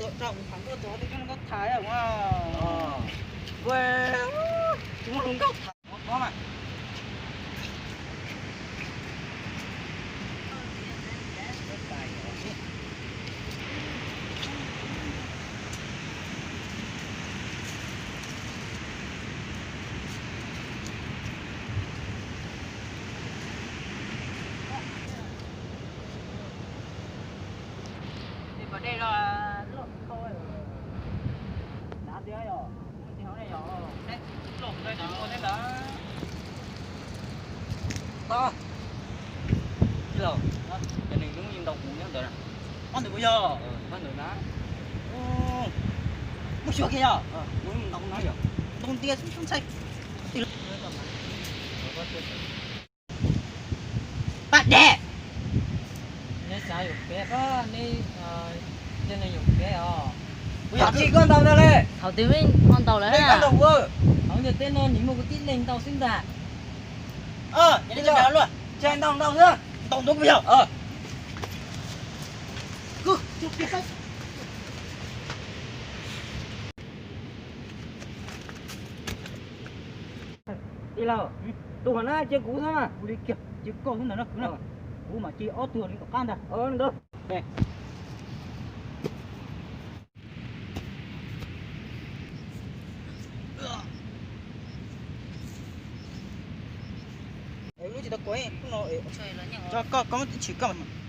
Rau kuv tham nkauj tus, tus nkauj tham, ua, tsis muaj hluas nkauj tham. Ib los, cov neeg hnub ntaus kuv nyob ntawd na. Ob ntawd puas yog? Ob ntawd na. Muab xyuas kiag yog. Muab ntaus na yog. Ntau ntiag xwb ntshai. Paj dej. Neb xav yuam kev, neb cia li yuam kev os. Kuv yog tsis koj ntaus ntag le. Thaum twg me ho ntaus lawm na. Thaum ntiaj teb no nws muaj kuv tib leeg ntaus xwb ntag. Cia li ntaus ntau ntau xwb. Ntaus ntaus kuv yog. Tij laug, tus qhov na cia kuv xwb mas. Kuv li kiag cia koj xwb ntag na, kuv na. Kuv mam cia ob tug li tom qab ntag. Lub tsis tau kuv, lub no tso koj, koj muab tshwm koj.